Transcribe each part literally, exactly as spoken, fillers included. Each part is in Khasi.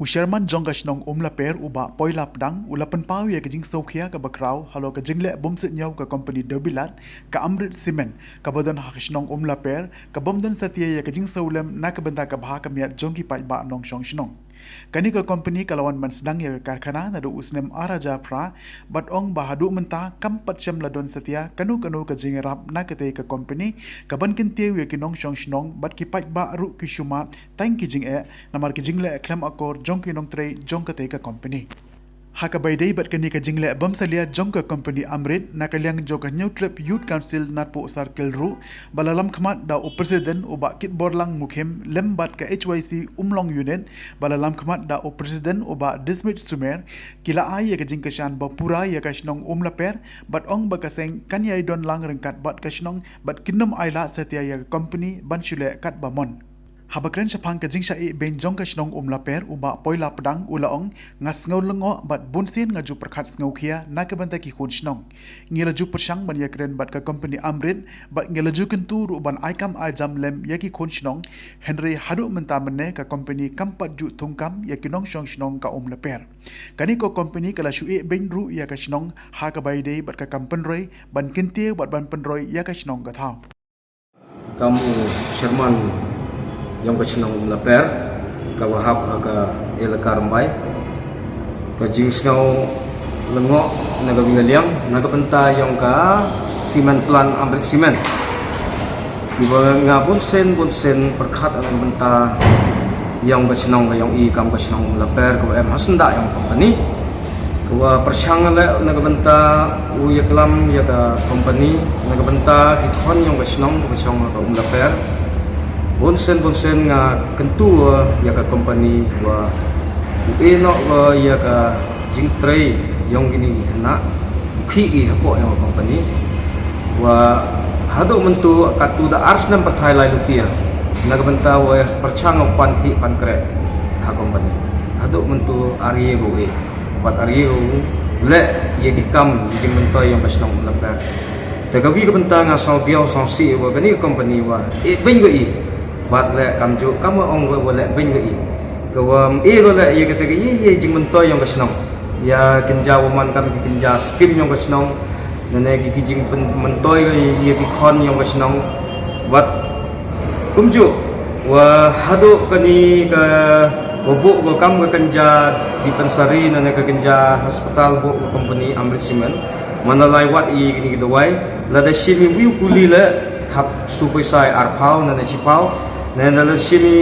Chairman jong ka shnong Umlaper u Bah Poila Pdang u la pynpaw ïa ka jingsngewkhia kaba khraw halor ka jingleh bym suidñiew ka company Dobilat ka Amrit Cement kaba don ha ka shnong Umlaper, ka bym don satia ïa ka jingsngewlem na ka bynta ka bha ka miat jong ki paidbah nongshong shnong. Kane ka company ka la wan ban sdang ïa ka karkhana naduh u snem ar hajar phra, bad ong ba haduh mynta kam pat shym la don satia kano kano ka jingïarap na katei ka company ka ban kyntiew ïa ki nongshong shnong bad ki paidbah ruh ki shu mad tang ki jingeh namar ki jingleh khlem akor jong ki nongtrei jong katei ka company. Ha kaba ïadei bad kane ka jingleh bym satia jong ka company Amrit, na ka liang jong ka Hynñiewtrep Youth Council Natpoh Circle ruh, ba la lamkhmat da u President u Bah Kitborlang Mukhim lem bad ka H Y C Umlong Unit, ba la lamkhmat da u President u Bah Dismit Sumer, ki la ai ïa ka jingkyrshan ba pura ïa ka shnong Umlaper, bad ong ba ka seng kan ïai don lang ryngkat bad ka shnong bad kin nym ailad satia ïa ka company ban shu leh katba mon. Haba kren shaphang ka jingshah ïehbeiñ jong ka shnong Umlaper, u Bah Poila Pdang u la ong, nga sngew lyngngoh bad bunsien nga ju pyrkhat sngewkhia na ka bynta ki khun shnong. Ngi la ju pyrshang ban ïakren bad ka company Amrit bad ngi la ju kyntu ruh ban ai kam ai jam lem ïa ki khun shnong, hynrei haduh mynta mynne ka company kam pat ju thungkam ïa ki nongshong shnong ka Umlaper. Kane ka company ka la shu ïehbeiñ ruh ïa ka shnong ha kaba ïadei bad ka kam pynroi ban kyntiew bad ban pynroi ïa ka shnong ka thaw. Kam u chairman jong ka shnong Umlaper kaba hap ha ka elaka Rymbai, ka jingsngew lyngngoh na ka bynta liang na ka bynta jong ka cement plant Amrit Cement. Kiba nga bunsien bunsien pyrkhat na ka bynta jong ka shnong ka jong i kam ka shnong Umlaper kaba em ha syndah jong ka company. Kaba pyrshang leh na ka bynta u ïaklam ïa ka company na ka bynta ki khon jong ka shnong kaba shong ha ka Umlaper. Bunsien bunsien nga kyntu ïa ka company ba u ïeh noh ba ïa ka jingtrei jong kine ki khynnah u khih i hapoh jong ka company. Wa haduh mynta katto da ar snem pathai lai lutia na ka bynta wa pyrshang u pan khih pan kreh ha company. Haduh mynta ar ïa u ïeh. Bad ar ïa u leh ïa ki kam jingmyntoi jong ka shnong Umlaper. Te ka wi ka bynta nga sngewdiaw sngewsih wa kane ka company wa ïehbeiñ ka i. Bad leh kamjooh kam wa ong wa leh beiñ ka i. Ka wa ïeh ka leh ïa kata ka ïa ïa jingmyntoi jong ka shnong. Ïa kynja wa man kam ki kynja skim jong ka shnong. Nane ki ki jingmyntoi ka ïa ki khon jong ka shnong. Bad kumjuh wa haduh kane ka wa buh ka kam ka kynja dispensary nane ka kynja hospital buh ka company Amrit Cement. Mana lai wat i kini ki dawai lada shim i wi u kuli leh hap su poisa arphew nane shiphew nane lada shim i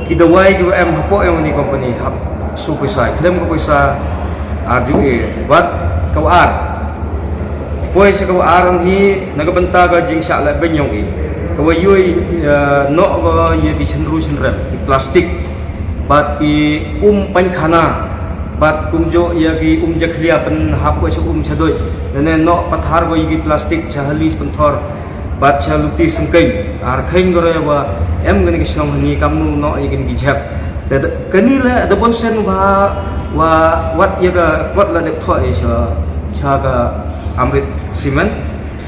ki dawai kiba em hapoh jong kani company hap su poisa khlem ka poisa arju i bad ka wa ar. Poi sa ka wa ar hi na ka bynta ka jingshah leh beiñ jong i. Ka wa ïoh i, eh, noh ka ïa ki shynru shynrem ki plastik bad ki um painkhana bad kumjuh ïa ki um jakhlia pynhap ka sha um sha doi. Nane noh pathar ka ïa ki plastik sha hali sha pynthor. Bad sha luti sengkeng ar kheng gore wa em kani ka shnong hani kamnu noh ïa kani ki jhep. Te kani le da bon sen wa wa wat ïa ka kot la dep thoh ïa sha sha ka Amrit Cement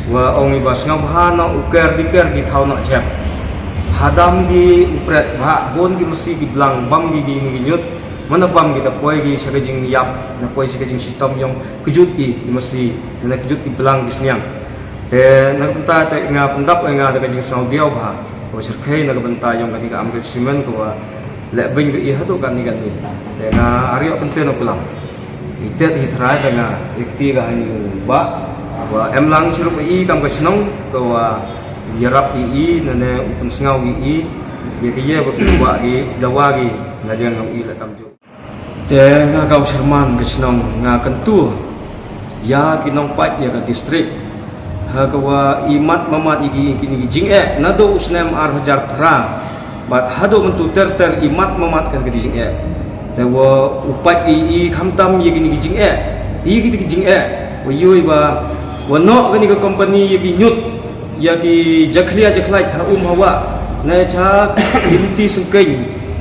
wa ong i ba sngewbha noh u ker di ker di thaw noh jhep. Hadam ki u pret ba bon ki masi ki blang bam ki ki ni ki ñiut. Mana bam ki ta poi ki sha ka jingïap na poi sha ka jingshitom jong kjut ki ki masi na kjut ki blang ki sniang. Te na ka bynta te nga pyndap nga da ka jingsngewdiaw bha. Ka wa shyrkhei na ka bynta jong kani ka Amrit Cement ka wa leh beiñ ka i haduh kani kani. Te nga ariok kynten u klam. I tet hi trai te nga ikti ka hani ba wa em lang shirup i kam ka shnong ka wa ïarap i i nane u pynsngaw i i. Ïa ka ïa ba ki wa ki dawa ki na liang i leh kam ju. Te nga ka u chairman ka shnong nga kyntu ïa ki nongpait ïa ka district ha ka wa i mat mamat ïa ki kini ki jingeh naduh u snem ar hajar phra bad haduh mynta ter ter i mat mamat ka ki jingeh. Te wa u pait i i khamtam ïa kini ki jingeh ïa kini ki jingeh wa ïoh i ba wa noh kani ka company ïa ki ñiut ïa ki jakhlia jakhlait ha um hawa ne cha ki luti sengkeng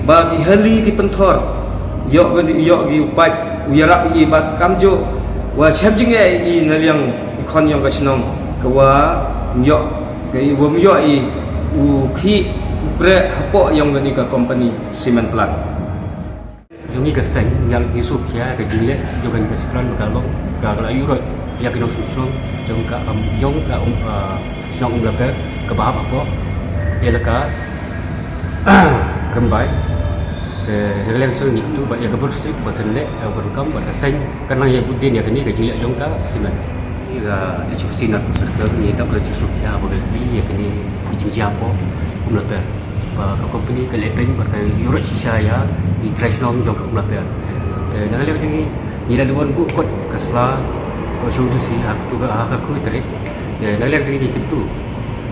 ba ki hali ki pynthor ïoh ki ïoh ki u pait u ïarap i bad kamjuh wa shem jingeh i na liang ki khon jong ka shnong ka wa ïoh ka i wa ïoh i u khih u kreh hapoh jong kani ka company cement plant. Jong ngi ka seng ngi la ïoh sngewkhia ka jingleh jong kane ka cement plant ba ka long ka la ïuh roit ïa ki nongshong shnong jong ka, um, jong ka, um, ah, shnong Umlaper kaba hap hapoh elaka Rymbai. Te na ka liang shuh ngi kyntu ba ïa ka Border District ba kan leh, eh, welcome bad ka seng kan nang ïa bud dien ïa kane ka jingleh jong ka cement. Ïa ka H P C Narpuh Circle ngi dap ka jingsngewkhia ba ka ïa kane ka jingjia hapoh Umlaper ba ka company ka leh beiñ bad ka ïuh roit shisha ïa ki trai shnong jong ka Umlaper. Te na ka liang jong ngi ngi la dei ban buh kot ka sla ka shu du si ha ka tu ka ha ka khuid tarik. Te na ka liang jong ngi ngi kyntu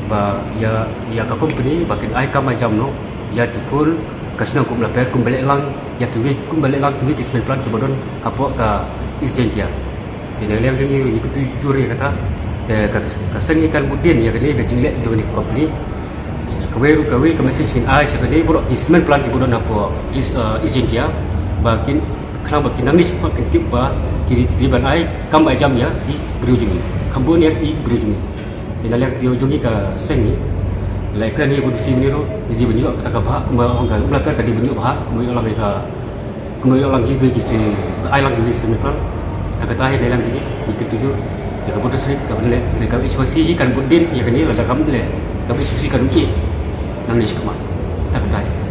ba ïa, ïa ka company ba kin ai kam ai jam noh ïa ki khun ka shnong ka Umlaper kumba leh lang ïa kiwei, kumba leh lang kiwei ki cement plant kiba don hapoh ka East Jaintia. Te na ka liang jong ngi ngi kyntu jur ïa kata. Te ka, ka seng ngi kan bud dien ïa kane ka jingleh jong kane ka company. Kawei ruh kawei ka message ngin ai sha kane baroh ki cement plant kiba don hapoh East, uh, East Jaintia ba kin khnang ba kin nangne shakhmat kin tip ba ki dei ban ai kam ai jam ïa ki briew jong ngi, kham bun ïa ki briew jong ngi. Te na ka liang jong ngi ka seng ngi la kren ïa ka D C mynne ruh, ngi dei ban ïoh kata ka bhah kumba ong ka Umlaper ka dei ban ïoh bhah kumba ïoh lang ïa ka, kumba ïoh lang kiwei ki shu ai lang kiwei ki cement plant. Te kata hi na ka liang jong ngi ngi kyntu jur ïa ka Border District ka ban leh, ka H P C hi kan bud dien ïa kane lada kam leh ka H P C kan ïeh nangne shakhmat. Te kata hi.